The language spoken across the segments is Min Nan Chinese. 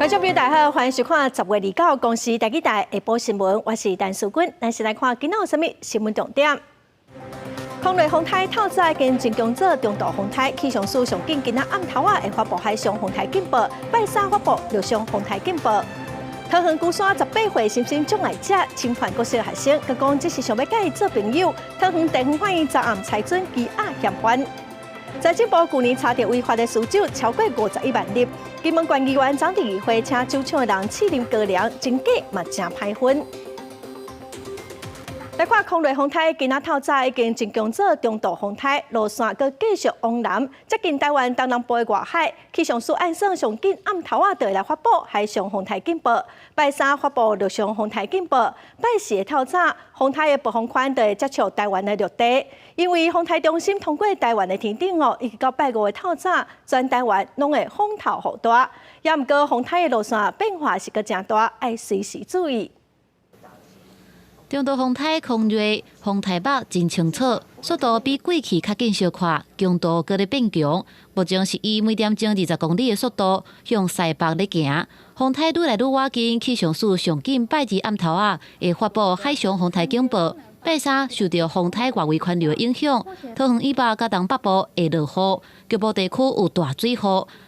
觀眾朋友大家好，歡迎收看10月29公視台語台下晡新聞，我是陳淑君。咱先來看今仔有啥物新聞重點。空雷風台透早已經增強做中度風台，氣象署上緊今仔暗頭仔會發布海上風台警報，拜三發布陸上風台警報。桃園龜山18歲心心障礙者侵犯國小學生，閣講只是想欲佮伊做朋友。桃園地方法院昨暗裁准羈押嫌犯。財政部舊年查著違法的私酒超過51萬粒。金門縣議員昨佇議會請酒廠的人試啉高粱，真假嘛誠歹分。來看空雷風台，今仔透早已經增強做中度風台，路線閣繼續往南，接近台灣東南部的外海。氣象署按算上緊暗頭仔就會來發布海上風台警報，拜三發布陸上風台警報，拜四的透早風台的暴風圈就會接觸台灣的陸地。因為風台中心通過台灣的天頂哦，一直到拜五的透早，全台灣攏會風頭雨大。也毋過風台的路線變化是閣誠大，愛隨時注意。中度風台空瑞，風台目真清楚，速度比過去較緊小可，強度閣咧變強。目前是以每點鐘20公里的速度向西北咧行。風台愈來愈倚近，氣象署上緊拜二暗頭仔會發布海上風台警報。拜三受著風台外圍環流的影響，桃園以北佮東北部會落雨，局部地區有大水雨。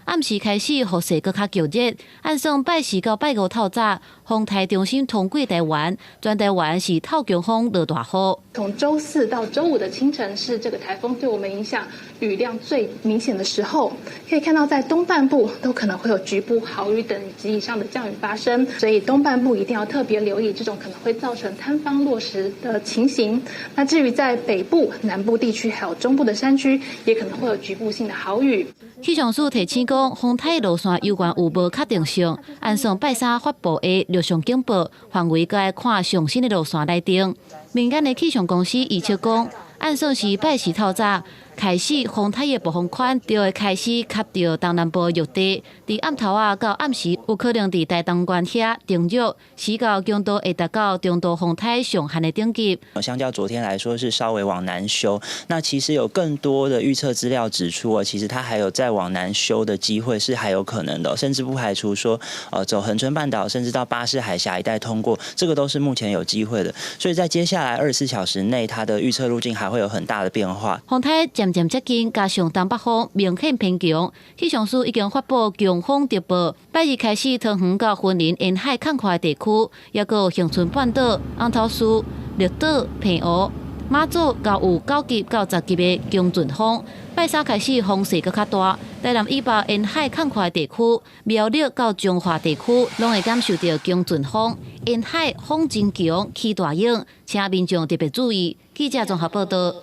暗時開始雨勢閣較強烈，按算拜四到拜五透早，風台中心通過台灣，全台灣是透強風落大雨。從週四到週五的清晨是這個颱風對我們影響雨量最明顯的時候，可以看到在東半部都可能會有局部豪雨等級以上的降雨發生，所以東半部一定要特別留意這種可能會造成坍方落石的情形。那至於在北部、南部地區還有中部的山區，也可能會有局部性的豪雨。氣象署提醒講，風台路線猶原有無確定性，按算拜三發布的陸上警報範圍，閣愛看上新的路線來定。民間的氣象公司預測講，按算是拜四透早開始，風台的暴風圈就會開始吸著東南部陸地，佇暗頭仔到暗時有可能佇台東縣遐登陸，時到強度會達到中度風台上限的等級。相較昨天來說，是稍微往南修。那其實有更多的預測資料指出啊，其實它還有再往南修的機會是還有可能的，甚至不排除說，走恆春半島，甚至到巴士海峽一帶通過，這個都是目前有機會的。所以在接下來24小時內，它的預測路徑還會有很大的變化。風台漸漸接近，加上東北風明顯偏強，氣象署已經發布強風特報。拜二開始，桃園到雲林沿海空曠的地區，抑閣有恆春半島、紅頭嶼、綠島、澎湖、馬祖，都有9級到10級的強陣風。拜三開始風勢閣較大，台南以北沿海空曠的地區、苗栗到彰化地區，攏會感受著強陣風，沿海風真強，起大湧，請民眾特別注意。記者綜合報道。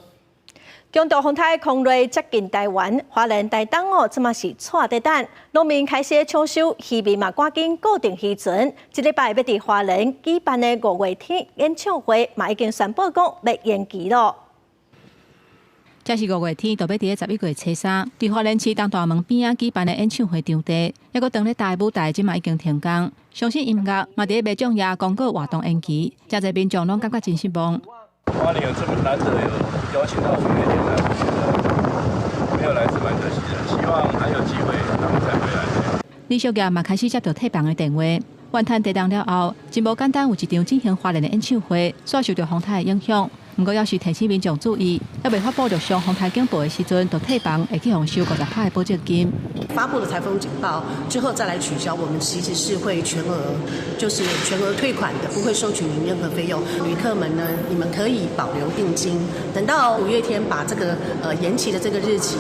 強度風台空瑞接近台灣，花蓮台東哦，這馬是蔡佇等，農民開始搶收，漁民嘛趕緊固定漁船。這禮拜欲佇花蓮舉辦的五月天演唱會，嘛已經宣布講欲延期囉。這是五月天就欲佇咧11月初三，佇花蓮市東大門邊仔舉辦的演唱會場地，抑閣當咧搭的舞台，這馬已經停工。相信音樂嘛佇咧民眾夜公告活動延期，誠濟民眾攏感覺真失望。花蓮有這麼難得有邀請到五月天來，我覺得沒有來是蠻可惜的。希望還有機會他們再回來。李小傑嘛開始接著退房的電話，怨嘆地動了後，真無簡單有一場進行花蓮的演唱會，煞受著風台的影響。毋過，猶是提醒民眾注意，猶未發布陸上風台警報的時陣，就退房會去予收50%的保證金。發布了颱風警報之後再來取消，我們其實是會全額，就是全額退款的，不會收取您任何費用。旅客們呢，你們可以保留定金，等到五月天把這個延期的這個日期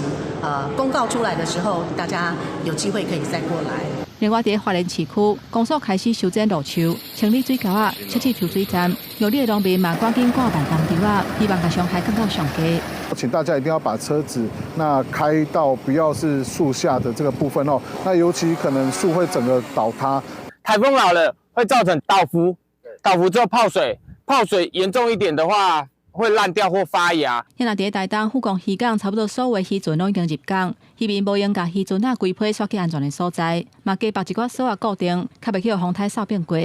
公告出來的時候，大家有機會可以再過來。另外，佇花蓮市區，公所開始修剪路樹、清理水溝仔、設置抽水站，苗栗的農民嘛趕緊掛辦冬稻仔，希望共傷害降到上低。請大家一定要把車子那開到不要是樹下的這個部分哦，那尤其可能樹會整個倒塌。颱風老了會造成倒伏，倒伏之後泡水，泡水嚴重一點的話會爛掉或發芽。現在佇台東富岡漁港，差不多所有漁船攏已經入港，漁民無閒共漁船仔規批徙去安全的所在，嘛加縛一寡索仔固定，較袂去予風台掃變過。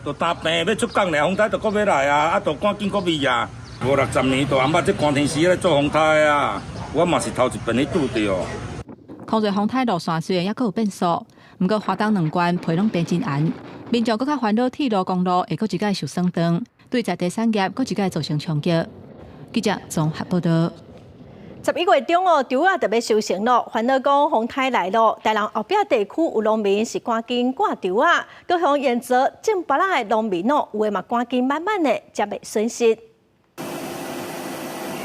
就擔病欲出港咧，風台就閣欲來啊，啊，就趕緊閣避啊。五六十年就毋捌這寒天時咧做風台啊，我嘛是頭一遍去拄著。空瑞風台路線雖然猶閣有變數，毋過花東兩縣皮攏變真絚，民眾閣較煩惱鐵路公路會閣一擺受損斷，對在地產業閣一擺造成衝擊。記者綜合報道。 11月中哦，稻仔就欲收成咯，煩惱講風颱來咯，台南後壁地區有農民是趕緊掛稻仔，高雄鹽澤種芭樂的農民哦，有的嘛趕緊慢慢的才袂損失。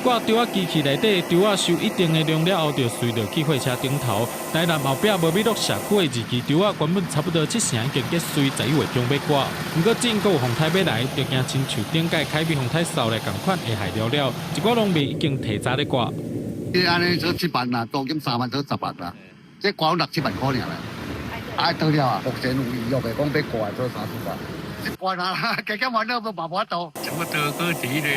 掛稻仔機器內底稻仔收一定的量了後，就隨著去貨車頂頭。台南後壁無美祿社區的二期稻仔，原本差不多七成已經結穗，11月中欲割。毋過正閣有風颱欲來，就驚親像頂擺凱美風颱掃來仝款會害了了。一寡農民已經提早咧割。你按呢做7萬啦，租金3萬做10萬啦，這掛六七萬塊爾啦。啊，對了啊，目前有預約的講欲掛做三四萬，這掛啦，加減完了都嘛無法度。差不多閣佇彼個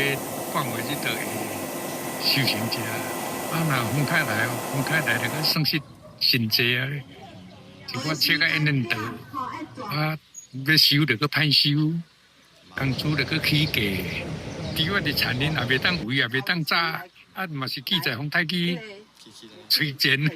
範圍這度會收成者，啊，若風颱來，風颱來就閣損失真濟啊！一寡切甲煙煙倒，啊，欲收就閣歹收，工資就閣起價，稻仔佇田裡也袂當圍，也袂當紮。啊，嘛是記在風颱去催錢。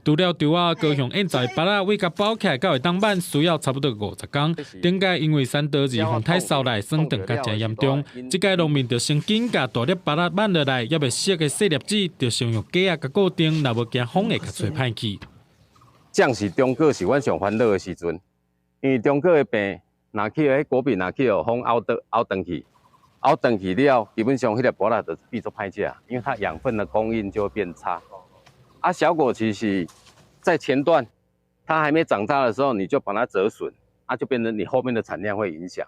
除了稻仔，高雄現在芭樂為共包起來到會當挽，需要差不多50工。頂擺因為山道二風颱掃來，損斷較誠嚴重。這擺農民就先緊共大粒芭樂挽落來，猶未熟的細粒子，就先用架仔共固定，若無驚風會共吹歹去。這樣是中果是阮上煩惱的時陣，因為中果的病，若去彼果柄若去予風拗倒拗斷去。拗斷去了，基本上彼個芭樂就變做歹食，因為它養分的供應就會變差。啊，小果其實在前段，它還沒長大的時候，你就把它折損，啊，就變成你後面的產量會影響。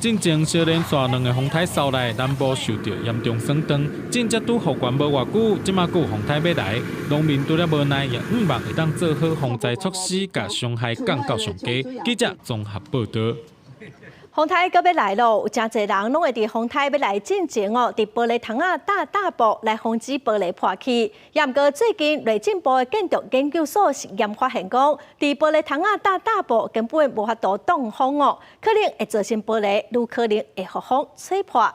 進前小連續兩个風颱掃來，南部受著嚴重損斷，進才拄復原無偌久，這馬閣有風颱欲來，農民除了無奈，也向望會當做好防災措施，共傷害降到上低。記者綜合報道。風颱閣欲來咯，有誠濟人攏會佇風颱欲來進前哦，佇玻璃窗仔搭搭布來防止玻璃破去。也毋過最近內政部的建築研究所實驗發現講，佇玻璃窗仔搭搭布根本無法度擋風哦，可能會造成玻璃愈可能會予風吹破。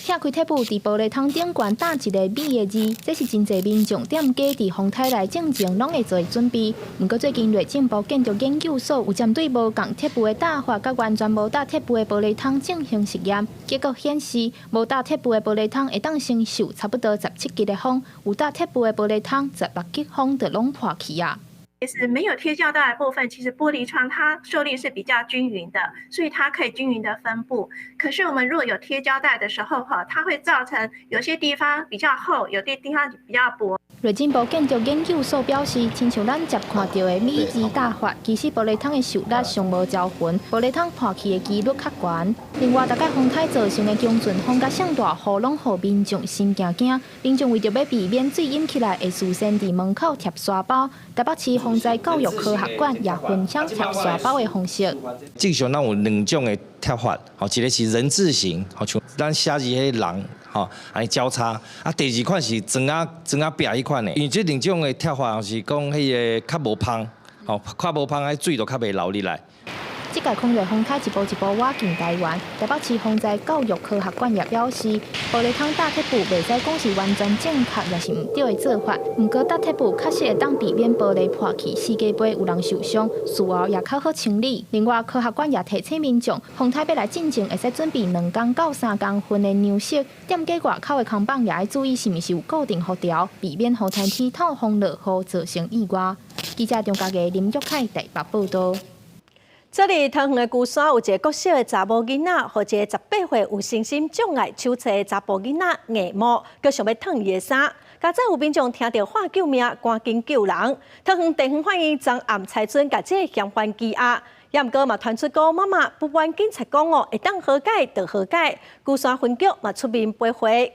拆開鐵布，佇玻璃窗頂懸搭一个米的字，這是真濟民眾店家佇風颱來進前攏會做的準備。毋過最近內政部建築研究所有針對無仝鐵布的搭法，佮完全無搭鐵布的玻璃窗進行實驗，結果顯示，無搭鐵布的玻璃窗會當承受差不多17級的風，有搭鐵布的玻璃窗16級風就攏破去啊。其實沒有貼膠帶的部分，其實玻璃窗它受力是比較均勻的，所以它可以均勻的分布。可是我們如果有貼膠帶的時候，哈，它會造成有些地方比較厚，有些地方比較薄。內政部建築研究所表示，親像咱捷看著的米字搭法，其實玻璃窗的受力上無均勻，玻璃窗破去的幾率較懸。另外，逐擺風颱造成的強陣風佮上大雨，攏予民眾心驚驚。民眾為著欲避免水淹起來，會事先佇門口貼沙包。台北市防災教育科學館也分享貼沙包的方式。正常咱有兩種的貼法，吼，一个是人字形，吼，像咱寫字彼个人，吼，按呢交叉。啊，第二款是磚仔磚仔壁彼款的，因為這兩種的貼法是講彼个較無芳，吼，較無芳，彼水就較袂流入來。這屆空瑞風颱一步一步倚近台灣，台北市防災教育科學館也表示，玻璃窗搭鐵布袂使講是完全正確，也是毋對的做法。毋過搭鐵布確實會當避免玻璃破去，四界杯有人受傷，事後也較好清理。另外，科學館也提醒民眾，風颱欲來進前，會使準備2工到3工份的糧食。店家外口的看板也愛注意，是毋是有固定予牢，避免雨颱天透風落雨造成意外。記者張家傑、林玉凱台北報道。這裡桃園的龜山有一个國小的查某囡仔，予一个18歲有身心障礙手冊的查埔囡仔硬摸，閣想欲脫伊的衫。佳哉有民眾聽著喊救命，趕緊救人。桃園地方法院昨暗裁准共這个嫌犯羈押，也毋過嘛傳出講媽媽不瞞警察講哦，會當和解就和解。龜山分局嘛出面陪會。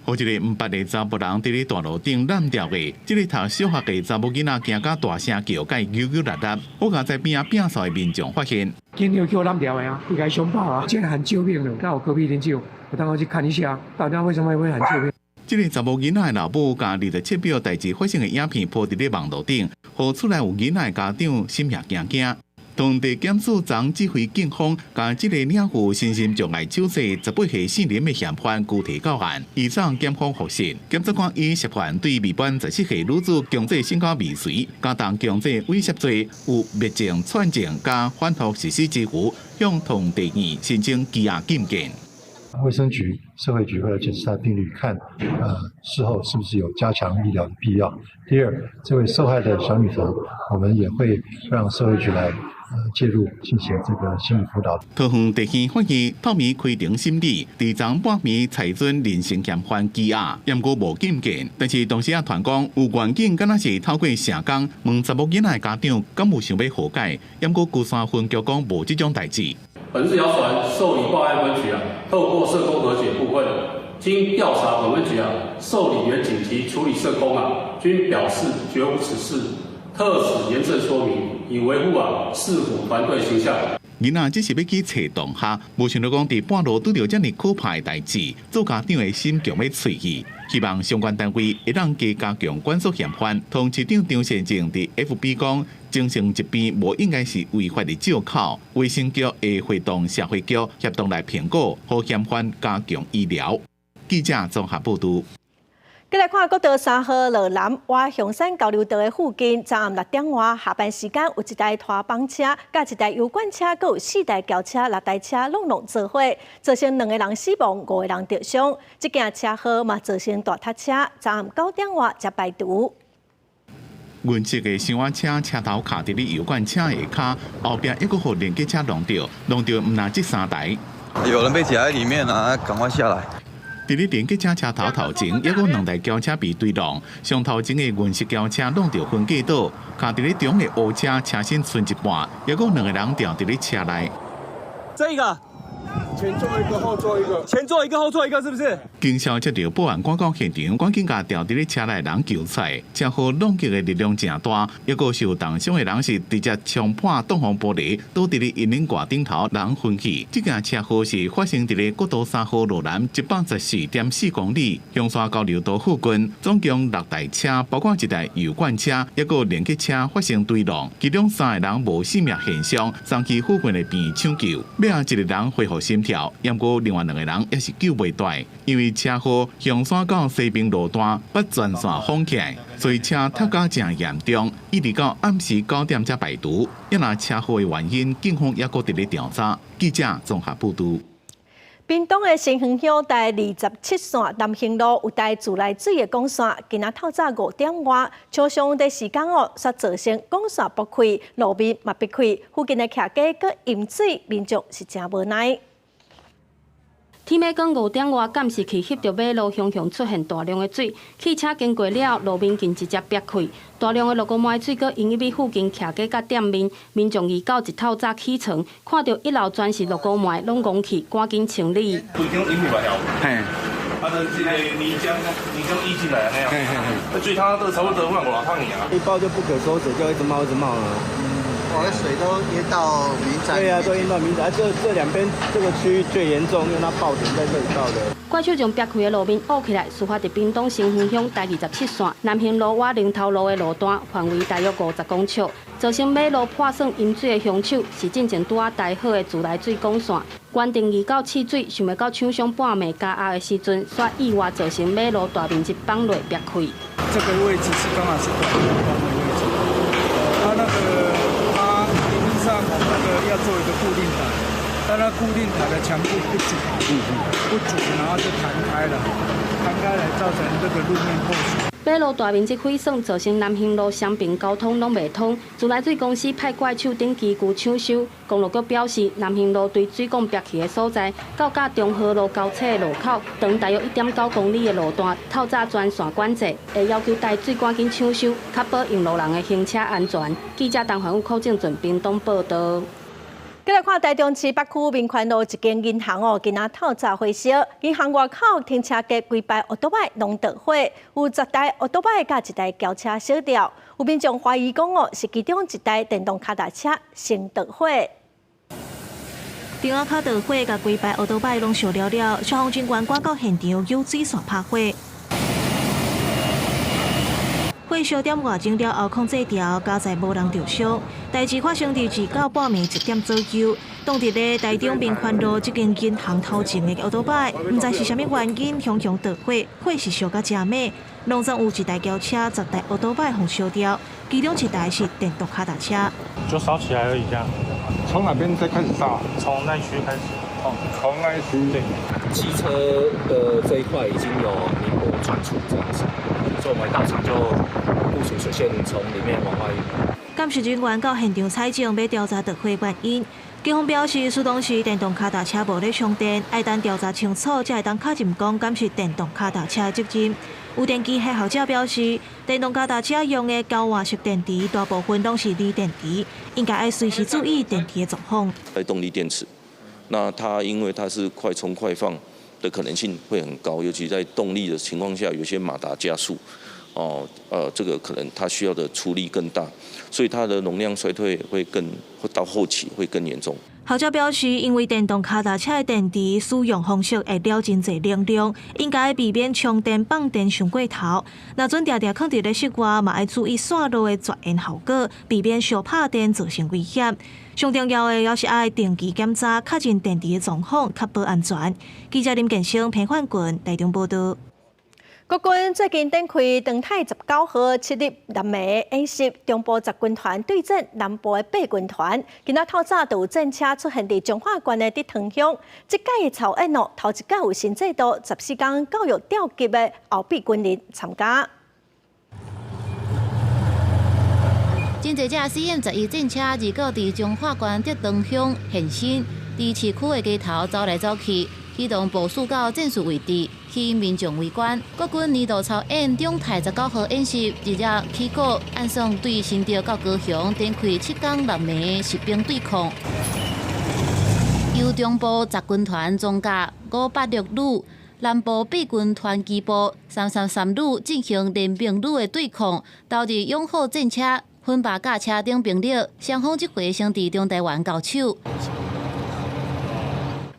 予一个毋捌的查埔人佇咧大路頂攬牢的，這个讀小學的查某囡仔驚甲大聲叫，佮伊扭扭捏捏，好佳哉邊仔摒掃的民眾發現，今天叫我攬牢的啊，規个凶暴啊，竟然喊救命了，剛好隔壁鄰居，我當時去看一下，大家為什麼會喊救命？這个查某囡仔的老母共27秒代誌發生的影片鋪佇咧網路頂，予厝內有囡仔的家長心也驚驚。當地檢署昨指揮警方，共這個領有身心障礙手冊18歲姓林的嫌犯拘提到案，依送檢方複審。檢察官以涉嫌對未滿14歲女子強制性交未遂、加重強制猥褻罪，有滅證、串證佮反覆實施之虞，向桃園地院申請羈押禁見。衛生局、社會局會來檢視他病歷，看，事後是不是有加強醫療的必要。第二，這位受害的小女童，我們也會讓社會局來介入進行這個心理輔導。桃園地院法院透暝開庭審理，佇昨半暝裁准林姓嫌犯羈押，毋過無禁見。但是當時啊傳講有員警敢若是透過社工問查某囡仔的家長，敢有想欲和解？毋過龜山分局講無這種代誌。本日謠傳受理報案分局啊，透過社工和解部分，經調查本分局啊，受理員警及處理社工啊，均表示絕無此事，特此嚴正說明，以維護啊市府團隊形象。囡仔只是欲去揣同學，無想到講佇半路拄著遮爾可怕的代誌，做家長的心強欲碎去。希望相關單位會當加加強管束嫌犯。桃園市長張善政佇 FB 講，精神疾病無應該是違法的借口。衛生局會會同社會局協同來評估，予嫌犯加強醫療。記者綜合報導。繼來看國道3號羅南倚香山交流道的附近，昨暗6點外下班時間，有一台拖板車、佮一台油罐車，閣有四台轎車、六台車攏攏著火，造成兩個人死亡，五個人著傷。這件車禍嘛造成大塞車，昨暗9點外才排除。銀色的箱仔車車頭卡佇咧油罐車下跤，後壁猶閣予連結車挵著，挵著毋但這三台。有人被夾在裡面啊！趕快下來。佇咧連結車車頭頭前，猶閣有兩台轎車被追撞，上頭前的銀色轎車挵著分隔島，卡佇咧中的烏車車身賰一半，猶閣有兩個人牢佇咧車內。這個前座一個，後座一個，前座一個，後座一個，是不是？警消接著報案，趕到現場，趕緊共牢佇咧車內人救出來。車禍撞擊的力量誠大，猶閣受重傷的人是直接衝破擋風玻璃，倒佇咧引領蓋頂頭，人昏去。這件車禍是發生佇咧國道3號羅南114.4公里香山交流道附近，總共六台車，包括一台油罐車，猶閣連結車發生追撞，其中三個人無生命現象，送去附近的病院搶救，尾仔一個人恢復心跳，毋過另外兩個人猶是救袂蹛，因為車禍香山到西平路段欲全線封起來，所以車塞甲誠嚴重，一直到暗時9點才排除。猶若車禍的原因，警方猶閣佇咧調查。記者綜合報導。屏東的新興鄉第27線南興路有台自來水的管線，今仔透早5點外，廠商的時間哦，煞造成管線爆開，路面嘛爆開，附近的徛家閣淹水，民眾是誠無奈。天欲光5點外，監視器翕著馬路雄雄出現大量的水，汽車經過了，路面竟直接煏開，大量的六五的水閣湧入去附近徛家佮店面，民眾二九一透早起床，看著一樓全是六五糜，攏戇去，趕緊清理。規間淹入來了。嘿。啊，這這個泥漿，泥漿溢進來那樣。嘿嘿嘿。水湯都差不多五六趟爾。一爆就不可收拾，就一直冒一直冒了。哇，水都淹到民宅。對啊，都淹到民宅。這兩邊這個區域最嚴重，因為它爆點在這裡爆的。怪手將煏開的路面挖起來，事發佇屏東新興鄉第27線南興路倚林頭路的路段，範圍大約50公尺，造成馬路破損淹水的兇手是進前拄仔台好的自來水管線。原定二九試水，想袂到廠商半暝加壓的時陣，煞意外造成馬路大面積崩落煏開。這個位置是剛好是短路的位置，它那個它理論上我們那個要做一個固定台，但它固定台的強度不足，不足，然後就彈開了，彈開來造成這個路面破損。馬路大面積毀損，造成南興路雙爿交通攏袂通。自來水公司派怪手等機具搶修。公路局表示，南興路對水管煏去的所在，到佮中和路交叉的路口，長大約1.9公里的路段，透早全線管制，會要求台水趕緊搶修，確保用路人的行車安全。記者陳環宇、柯正俊屏東報導。繼來看台中市北區民權路一間銀行哦，今仔透早火燒，銀行外口停車格規排歐多擺攏著火，有10台歐多擺佮一台轎車燒掉，有民眾懷疑講哦，是其中一台電動跤踏車先著火。電話跤著火，共規排歐多擺攏燒了了，消防人員趕到現場，用水線拍火。火火燒點外鐘了後控制牢，佳哉無人著傷。代誌發生佇二九半暝一點左右，擋佇咧台中民權路這間銀行頭前的歐多擺，毋知是啥物原因，雄雄著火，火勢燒甲誠猛。攏總有一台轎車、10台歐多擺予燒掉，其中一台是電動跤踏車。就燒起來而已，這樣。從哪邊在開始燒？從那區開始。哦，從那區。對。汽車的這一塊已經有明火傳出，這樣子，所以我們到場就部署水線從裡面往外。鑑識人員到現場採證，欲調查著火原因。警方表示，事當時電動跤踏車無咧充電，愛等調查清楚，才會當確認講敢是電動跤踏車的責任。有電機系學者表示，電動跤踏車用的交換式電池，大部分攏是鋰電池，應該愛隨時注意電池的狀況。動力電池，那它因為它是快充快放的可能性會很高，尤其在動力的情況下，有些馬達加速，哦，這個可能它需要的出力更大，所以它的容量衰退會更，會到後期會更嚴重。學者表示，因為電動跤踏車的電池使用方式會了真濟能量，應該避免充電放電傷過頭。若準定定囥佇咧室外，嘛愛注意線路的絕緣效果，避免燒拍電造成危險。上重要的，猶是愛定期檢查，確認電池的狀況，確保安全。記者林建生、彭煥群台中報導。國軍最近展開長泰19號七日六暝演習，中部十軍團對陣南部的八軍團。今仔透早就有戰車出現佇彰化縣的竹塘鄉。這屆的操演哦，頭一擺有新制度14工教育調級的後備軍人參加。真濟架 CM-11戰車二九佇彰化縣竹塘鄉現身，佇市區的街頭走來走去。機動部署到戰術位置，吸引民眾圍觀。國軍年度操演長泰19號演習，日日起鼓，按算對新竹到高雄展開7工6暝實兵對抗。由中部十軍團裝甲586旅、南部八軍團機步333旅進行聯兵旅的對抗，投入勇虎戰車、分靶駕車等兵力，雙方這回先佇中台灣交手。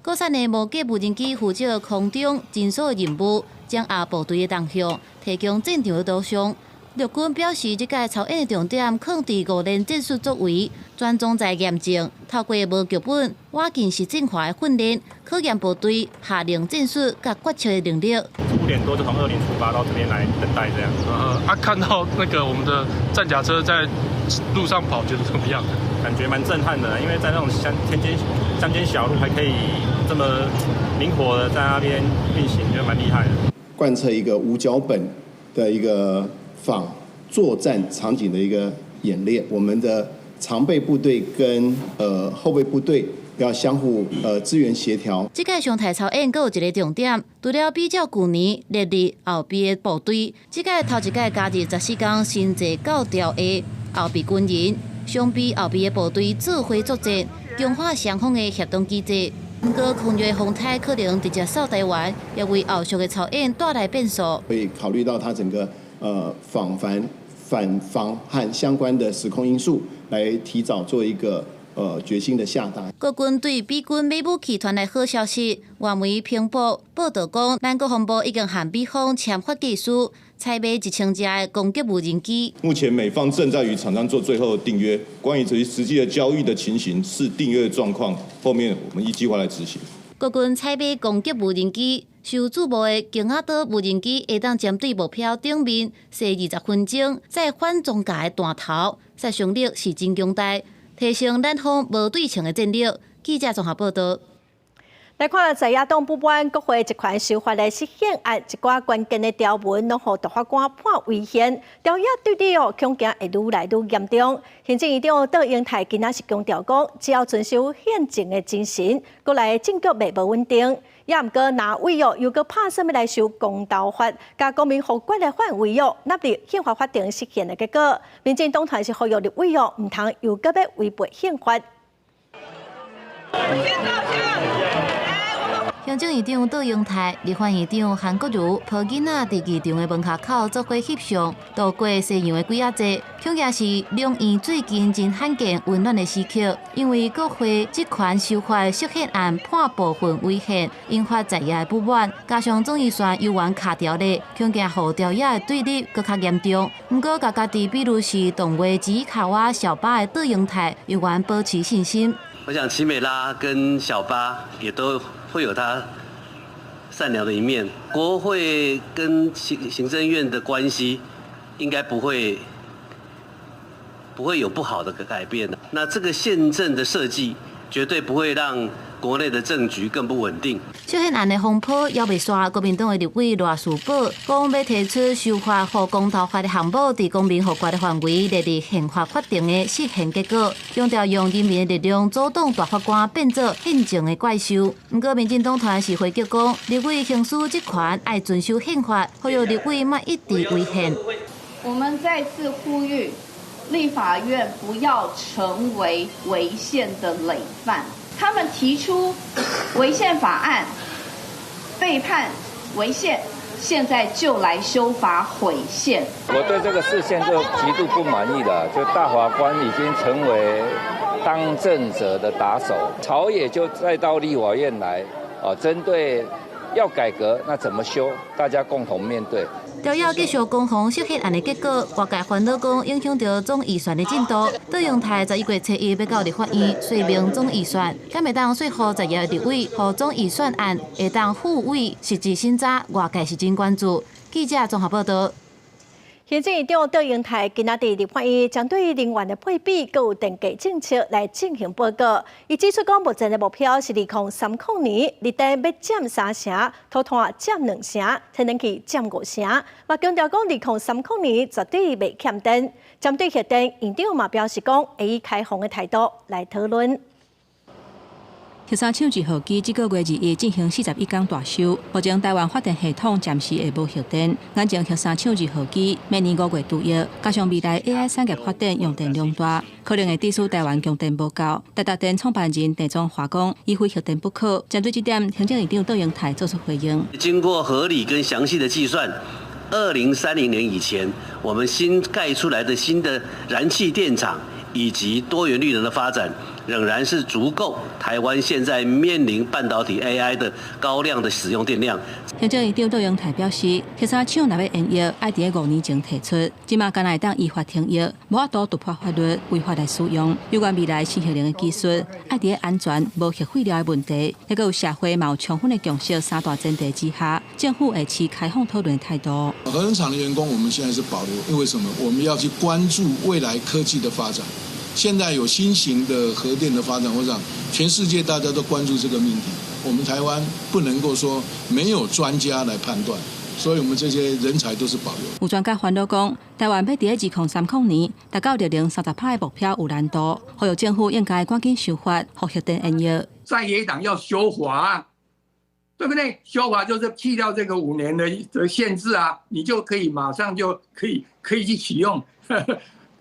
國產的無架無人機負責空中偵搜的任務，掌握部隊的動向，提供戰場的導向。陸軍表示，這屆操演的重點囥佇五連戰術作為，專注在驗證，透過無劇本、倚近實戰化的訓練，考驗部隊下令戰術佮決策的能力。5點多就從二林出發到這邊來等待，這樣。啊，看到那個我們的戰甲車在路上跑，覺得怎麼樣？感覺蠻震撼的，因為在那種鄉田間鄉間小路還可以這麼靈活的在那邊運行，覺得蠻厲害的。貫徹一個無腳本的一個仿作戰場景的一個演練，我們的常備部隊跟後備部隊要相互支援協調。這屆常態操演閣有一個重點，除了比照舊年列入後備的部隊，這屆頭一屆加入14工新制教調的後備軍人，相比後備的部隊指揮作戰，強化雙方的協同機制。毋過空軍風颱可能直接掃台灣，也為後續的操演帶來變數。會考慮到它整個訪反反防和相關的時空因素，來提早做一個決心的下達。國軍對美軍買武器傳來好消息，外媒蘋報報導講，咱國防部已經和美方簽發技術，採買1000架的攻擊無人機。目前美方正在與廠商做最後的訂約，關於這些實際的交易的情形是訂約的狀況，後面我們依計劃來執行。國軍採買攻擊無人機，受注目的鷹仔島無人機會當針對目標頂面射20分鐘，再反裝甲的彈頭，殺傷力是真強大，提升咱方無對稱的戰力。記者綜合報導。來看在野黨不滿國會職權修法的釋憲案，一寡關鍵的條文攏予大法官判違憲，朝野對立哦，恐驚會愈來愈嚴重。行政院長卓榮泰今仔是強調講，只要遵守憲政的精神，國內政局袂無穩定。也毋過藍委哦，又閣拍算欲來修公投法，共公民複決的範圍哦納入憲法法庭釋憲的結果。民進黨團是呼籲立委哦，毋通又閣欲違背憲法。行政院長卓榮泰、立法院長韓國瑜抱囡仔佇議場的門跤口做伙翕相，渡過西洋的鬼仔節，恐驚是兩院最近真罕見溫暖的時刻。因為國會職權修法釋憲案判部分違憲，引發在野的不滿，加上總預算猶原卡條咧，恐驚予朝野的對立閣較嚴重。毋過，共家己比如是動畫吉卡瓦小巴的卓榮泰，猶原保持信心。我想奇美拉跟小巴也都會有他善良的一面。國會跟行政院的關係應該不會有不好的改變的。那這個憲政的設計絕對不會讓國內的政局更不穩定。釋憲案的風波猶未煞，國民黨的立委賴士葆講欲提出修法，予公投法的項目佇公民複決的範圍列入憲法法定的釋憲結果，強調用人民的力量阻擋大法官變做憲政的怪獸。毋過民進黨團是回擊講，立委行使職權愛遵守憲法，呼籲立委莫一直違憲。我們再次呼籲立法院不要成為違憲的累犯。他們提出違憲法案，被判違憲，現在就來修法毀憲。我對這個釋憲就極度不滿意了，就大法官已經成為當政者的打手，朝野就再到立法院來，啊，針對要改革，那怎麼修？大家共同面對。朝野繼續攻防釋憲案的結果，外界煩惱講影響著總預算的進度。卓榮泰11月初一欲到立法院說明總預算，敢會當說服在野立委，予總預算案會當付委實質審查，外界是真關注。記者綜合報道。行政院長卓榮泰今仔佇立法院針對能源的配比，閣有電價政策來進行報告。伊指出講，目前的目標是2030年，綠電欲佔三成，塗炭佔兩成，天然氣佔五成。嘛強調講，2030年絕對袂欠電。針對核電，院長嘛表示講，會以開放的態度來討論。核三廠二號機這個月21進行41工大修，目前台灣發電系統暫時會無核電。眼前核三廠二號機明年5月除役，加上未來 AI 產業發展用電量大，可能會致使台灣供電無夠。台達電創辦人鄭中華講，伊非核電不可。針對這點，行政院長卓榮泰做出回應。經過合理跟詳細的計算，2030年以前，我們新蓋出來的新的燃氣電廠以及多元綠能的發展，仍然是足夠台灣現在面臨半導體 AI 的高量的使用電量。行政院長卓榮泰表示，核三廠若欲延役，愛佇5年前提出，這馬干焦會當依法停役，無法度突破法律違法來使用。有關未來新核能的技術，愛佇安全、無核廢料的問題，抑閣有社會嘛有充分的共識三大前提之下，政府會持開放討論態度。核能廠的員工，我們現在是保留，因為什麼？我們要去關注未來科技的發展。現在有新型的核電的發展，我想全世界大家都關注這個命題。我們台灣不能夠說沒有專家來判斷，所以我們這些人才都是保留。有專家煩惱講，台灣欲佇2030年達到綠能30%的目標有難度，呼籲政府應該趕緊修法，予核電延役。在野黨要修法，對不對？修法就是去掉這個五年的限制啊，你就可以馬上就可以去啟用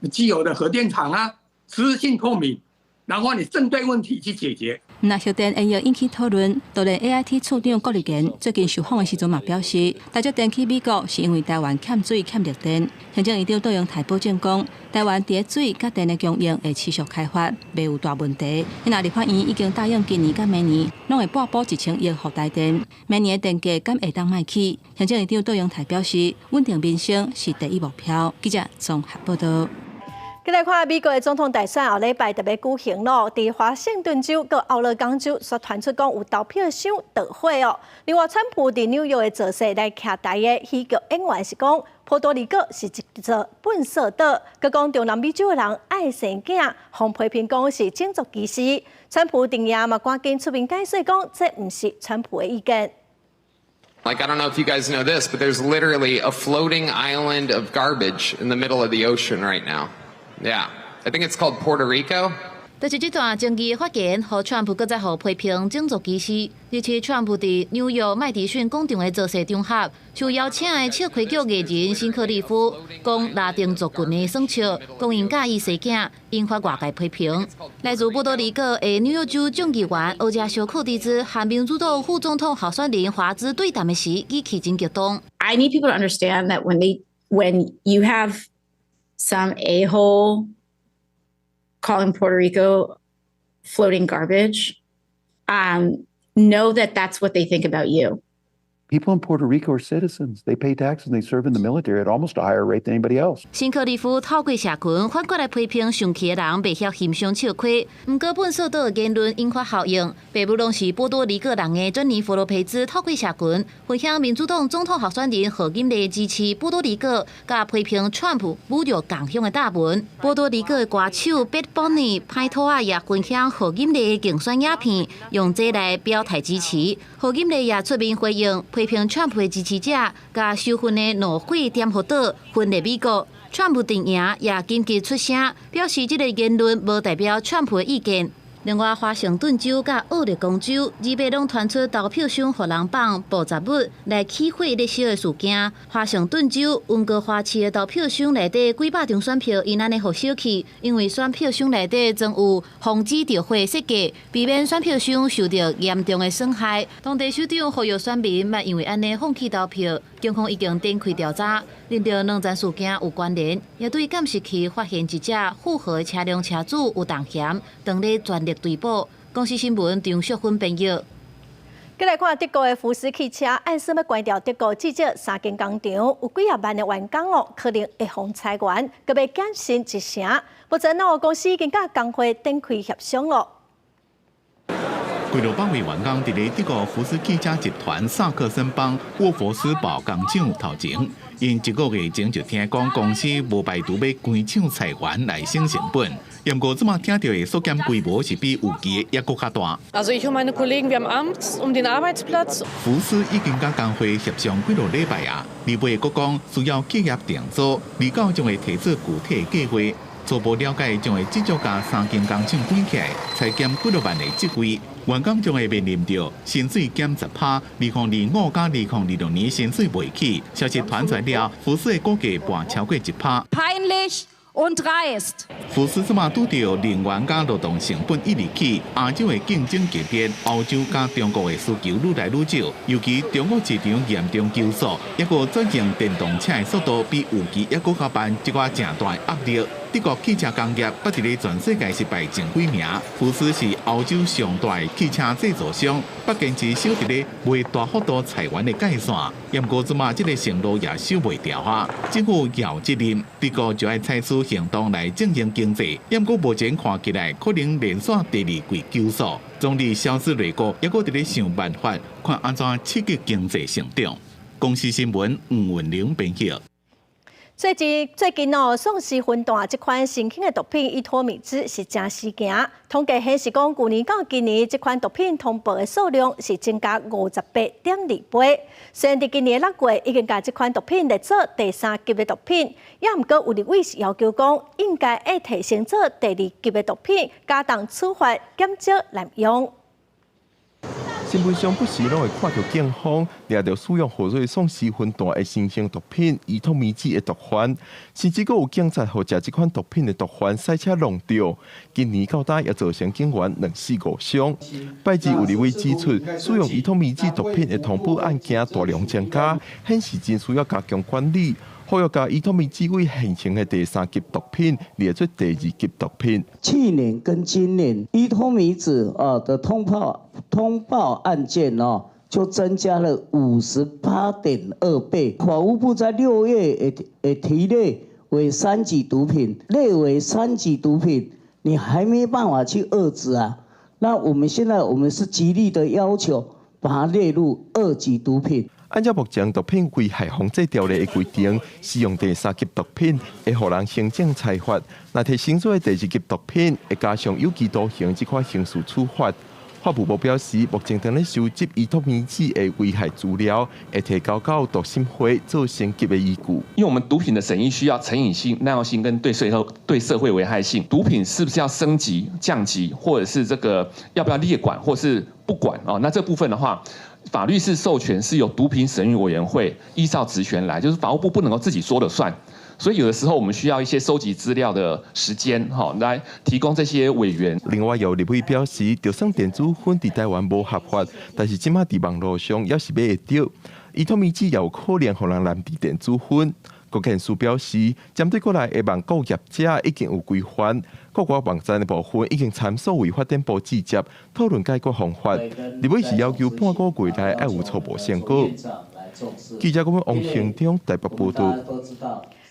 既有的核電廠啊。資訊透明，然後你針對問題去解決。若核電延役引起討論，就連 AIT 處長郭立堅最近受訪的時陣嘛表示，台積電去美國是因為台灣欠水欠綠電。行政院長卓榮泰保證講，台灣佇水佮電的供應會持續開發，袂有大問題。若立法院已經答應今年佮明年攏會撥補1000億予台電，明年的電價敢會當莫起？行政院長卓榮泰表示，穩定民生是第一目標。記者綜合報道。繼來看美國的總統大選後禮拜特別舉行咯，佇華盛頓州佮奧勒岡州，煞傳出講有投票箱著火哦。另外，川普佇紐約的造勢來徛台的喜劇演員是講，波多黎各是一座糞埽島，閣講中南美洲的人愛生囝，予批評講是種族歧視。川普陣營嘛趕緊出面解釋講，這毋是川普的意見。 Like, I don't know if you guys know this, but there's literally a floating island of garbage in the middle of the ocean right now. Yeah, I think it's called Puerto Rico. 台就是這段爭議的發言，予川普閣再予批評種族歧視。而且川普佇紐約麥迪遜廣場的造勢場合，受邀請的笑譏劇藝人辛克利夫講拉丁族群的耍笑，講𪜶佮意生囝，引發外界批評。來自波多黎各的紐約州眾議員歐加修寇蒂茲和民主黨副總統候選人華茲對談的時，語氣真激動。 I need people to understand that when you have some a-hole calling Puerto Rico floating garbage, know that that's what they think about you. People in Puerto Rico are citizens. They pay taxes and they serve in the military at almost a higher rate than anybody else. 辛克利夫透過社群反過來批評生氣的人袂曉欣賞笑譏，毋過笨手黨的言論引發效應，爸母攏是波多黎各人的珍妮佛羅培茲透過社群分享民主黨總統候選人賀錦麗支持波多黎各，佮批評川普侮辱共鄉的貼文。波多黎各的歌手 Bad Bunny 歹土仔也分享賀錦麗的競選影片，用這來表態支持。賀錦麗也出面回應。批評川普的支持者，共受訓的怒火顛覆島分裂美國。川普陣營也緊急出聲，表示這个言論無代表川普的意見。另外，華盛頓州佮奧勒岡州，二八攏傳出投票箱予人放爆炸物來起火咧燒的事件。華盛頓州溫哥華市的投票箱內底幾百張選票，𪜶按呢予燒去，因為選票箱內底裝有防止著火設計，避免選票箱受著嚴重的損害。當地首長呼籲選民莫因為按呢放棄投票。警方已經展開調查，認定兩件事件有關聯，也對監視器發現一隻符合車輛車主有動嫌，當咧全力追捕。公視新聞張淑芬編譯。閣來看德國的福斯汽車，按說欲關掉德國至少三間工廠，有幾仔萬的員工哦，可能會予裁員，閣欲減薪一成。目前哦，公司已經佮工會展開協商囉。幾落百位員工佇咧德國福斯汽車集團薩克森邦沃佛斯堡工廠頭前，𪜶一個月前就聽講公司無排除欲關廠裁員來省成本。毋過這馬聽著的縮減規模是比預期的猶閣較大。 Also ich und meine Kollegen, wir haben Angst um den Arbeitsplatz。福斯已經佮工會協商幾落禮拜啊，二尾閣講需要企業定做，二九將會提出具體計劃。初步了解將會繼續共三間工廠關起來，裁減幾落萬的職位，員工將會面臨著薪水減10%，2025佮2026年薪水袂起。消息傳出來了，福斯的股價跌超過1%。 Peinlich und dreist。福斯這馬拄著能源佮勞動成本一直起，亞洲的競爭激烈，歐洲佮中國的需求愈來愈少，尤其中國市場嚴重緊縮，抑閣轉型電動車的速度比預期猶閣較慢，這寡誠大的壓力。德國汽車工業捌佇咧全世界是排前幾名，福斯是歐洲上大的汽車製造商，捌堅持守佇咧袂大幅度裁員的界線。毋過這馬這个承諾也守袂牢啊！政府有責任，德國就愛採取行動來振興經濟。毋過目前看起來，可能連續第二季緊縮。總理蕭茲內閣猶閣佇咧想辦法，看按怎刺激經濟成長。公視新聞吳文玲編譯。最近最近哦，喪屍魂彈這款新興的毒品依托咪酯是誠時行。統計顯示講，舊年到今年，這款毒品通報的數量是增加58.2倍。雖然佇今年6月已經共這款毒品列做第三級的毒品，也毋過有立委是要求講，應該愛提升做第二級的毒品，加重處罰，減少濫用。新聞上不時攏會看著警方掠著使用號做喪屍魂彈的新型毒品依托咪酯的毒販，甚至閣有警察予食這款毒品的毒販賽車弄著。今年到今也造成警員兩死五傷。拜二有立委指出，使用依托咪酯毒品的通報案件大量增加，顯示真需要加強管理。呼籲共依托咪酯為現行的第三級毒品列做第二級毒品。去年跟今年依托咪酯啊的通報案件哦，就增加了58.2倍。法務部在6月也提列為三級毒品，列為三級毒品，你還沒辦法去遏止啊。那我們現在我們是極力的要求把它列入二級毒品。按照目前毒品危害防制條例的規定，使用第三級毒品會予人行政裁罰；若提升做第二級毒品，會加上有期徒刑這款刑事處罰。法務部表示，目前正咧收集依托咪酯的危害資料，會提交到毒審會做升級的依據。因為我們毒品的審議需要成癮性、耐藥性跟對社會危害性。毒品是不是要升級、降級，或者是這個要不要列管，或是不管哦？那這部分的話，法律是授權是由毒品審議委員會依照職權來，就是法務部不能夠自己說了算。所以有的時候我們需要一些收集資料的時間，哈，來提供這些委員。另外，有立委表示，就算電子煙佇台灣無合法，但是這馬佇網路上猶是買會著。依托咪酯也有可能予人濫佇電子煙。國健署表示，針對國內的網購業者已經有規範，各國網站的部分已經參數違法店鋪直接討論解決方法。立委是要求半個月內愛有初步成果。記者王興中台北報道。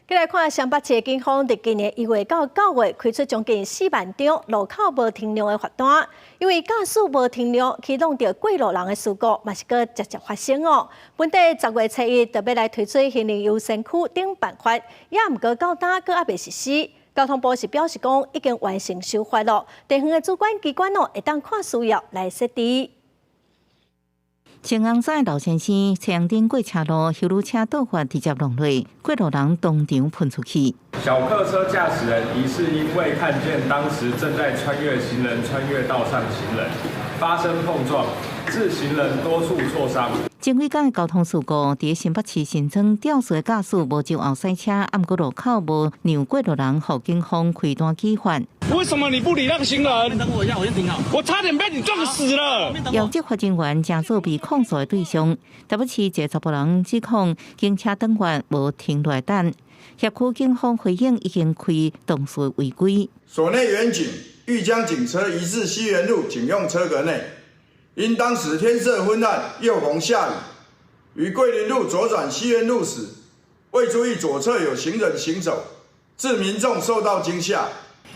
繼來看雙北市警方佇今年1月到9月開出將近4萬張路口無停讓的罰單，因為駕駛無停讓去挵著過路人的事故，嘛是閣常常發生哦。本地10月初1特別來推出行人優先區等辦法，也毋過到今閣猶未實施。交通部是表示講已經完成修法咯，地方的主管機關哦會當看需要來設置。青紅山老先生車頂過車路，休旅車倒發直接挵落，過路人當場噴出去。小客車駕駛人疑似因為看見當時正在穿越行人穿越道上行人，發生碰撞，致行人多處挫傷。前幾工的交通事故，佇新北市新莊肇事的駕駛無就後賽車，毋過路口無讓過路人，予警方開單舉發。為什麼你不禮讓行人？等我一下，我先停好。我差點被你撞死了。由執法人員成做被控訴的對象，台北市一個查埔人指控警車擋彎無停落來等，協區警方回應已經開當事違規。所內員警欲將警車移至西園路警用車格內，因當時天色昏暗，又逢下雨，於桂林路左轉西園路時，未注意左側有行人行走，致民眾受到驚嚇。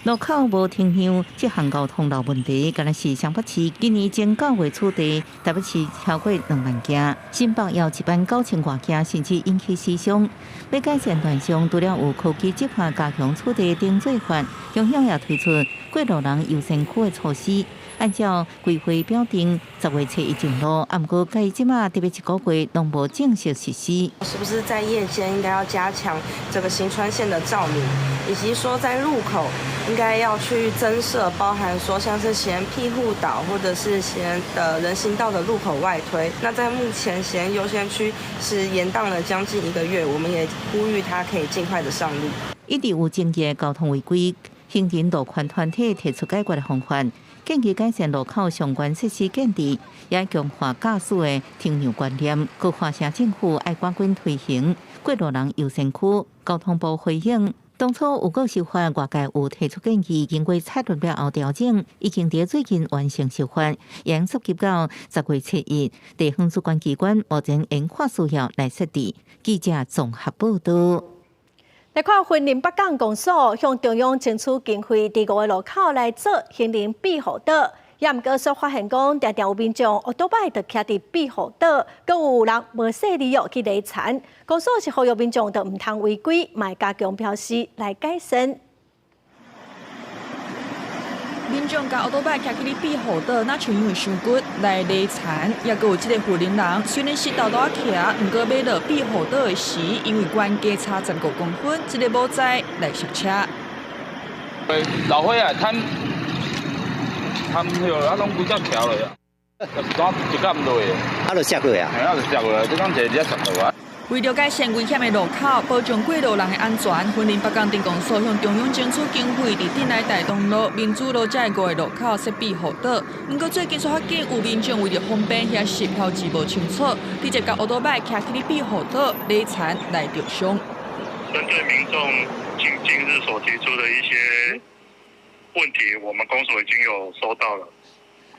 路口無停讓，這項交通老問題，敢若是雙北市今年前9月取締，台北市超過2萬件，新北有1萬9千外件，甚至引起死傷。欲改善亂象，除了有科技執法加強取締等做法，中央也推出過路人優先區的措施。按照規劃表定，10月初1上路，毋過到這馬特別一個月攏無正式實施。是不是在夜間應該要加強這個行穿線的照明，以及說在路口應該要去增設，包含說像是行人庇護島或者是行人的人行道的路口外推。那在目前行人優先區是延宕了將近一個月，我們也呼籲它可以盡快的上路。一直有爭議的交通違規，行人路權團體提出解決的方法。建議改善路口相關設施建置，也強化駕駛的停讓觀念。閣華城政府愛趕緊推行過路人優先區。交通部回應，當初有個修法，外界有提出建議，經過採論了後調整，已經佇最近完成修法，延續到10月7日，地方主管機關目前研看需要來設置。記者綜合報道。來看雲林北港公所向中央爭取經費，佇五个路口來做行人庇護島，也毋過說發現講，常常有民眾烏多擺就徛佇庇護島，閣有人無細膩哦去犁田。公所是呼籲民眾都毋通違規，嘛會加強標示來改善。民眾共烏多擺徛去咧庇護島，若像因為傷骨來犁田，抑閣有這個雲林人，雖然是沓沓仔徛，毋過欲落庇護島的時，因為懸低差15公分，這个無在來摔車。老歲仔貪貪迄落，啊攏規只徛落啊，就是怎一劵落的，啊就摔落啊，嘿啊就摔落，這講坐佇遐摔落啊。為著改善危險的路口，保障過路人的安全，雲林北港鎮公所向中央爭取經費，佇鎮內大東路、民主路這五个路口設庇護島。毋過最近煞發現有民眾為著方便，遐是標誌無清楚，直接共烏多擺徛去咧庇護島犁田來著傷。針對民眾近日所提出的一些問題，我們公所已經有收到了。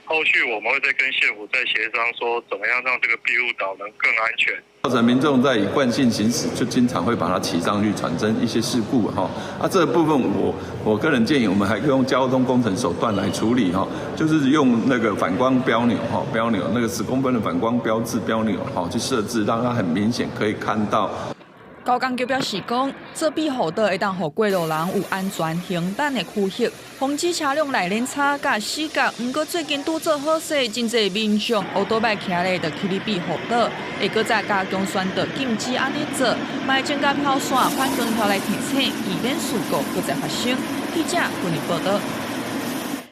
後續我們會再跟縣府再協商，說怎麼樣讓這個庇護島能更安全。造成民眾在以慣性行駛，就經常會把它騎上去，產生一些事故哈。啊，這個部分我個人建議，我們還可以用交通工程手段來處理哈，就是用那個反光標鈕哈，標鈕那個10公分的反光標誌標鈕哈，去設置，讓它很明顯可以看到。交工局表示講，做庇護島會當予過路人有安全停等的區域，防止車輛內連叉佮死角。毋過最近拄做好勢，真濟民眾烏多擺騎咧就去咧庇護島，會閣再加強宣導禁止按呢做，嘛會增加飄線反光條來提醒，以免事故閣再發生。記者溫妮報道。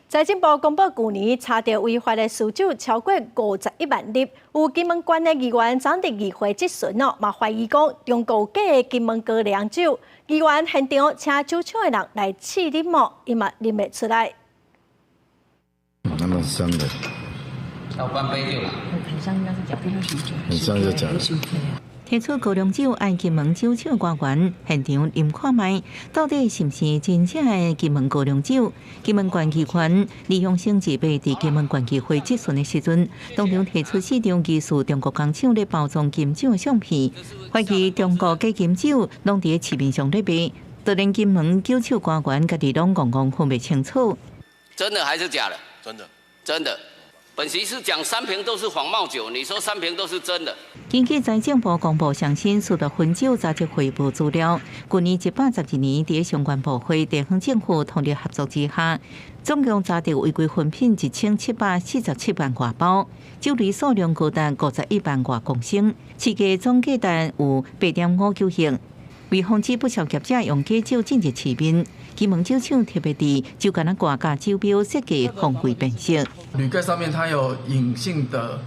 財政部公布，舊年查著違法的私酒超過51萬粒，有金門縣的議員昨佇議會質詢哦，嘛懷疑講中國假的金門高粱酒，議員現場請酒廠的人來試啉哦，伊嘛啉袂出來。還蠻香的。要半杯就。很香，應該是假的。很香就假的。提出高粱酒愛金門酒廠官員現場啉看覓，到底是毋是真正的金門高粱酒？金門縣議員李永生自備佇金門縣議會質詢的時陣，當場提出四張疑似中國工廠咧包裝金酒的相片，懷疑中國假金酒攏佇市面上咧賣，就連金門酒廠官員家己攏戇戇分袂清楚。真的還是假的？真的，真的。本席是講三瓶都是仿冒酒，你說三瓶都是真的。根據財政部公布上新私铸汾酒查緝匯報資料，去年112年，佇相關部會、地方政府通力合作之下，總共查著違規汾品1747萬外包，酒類數量高達51萬外公升，市價總價值有8.59億。為防止不肖業者用假酒進入市面，金門酒廠特別佇酒矸仔蓋佮酒標設計防偽辨識。鋁蓋上面它有隱性的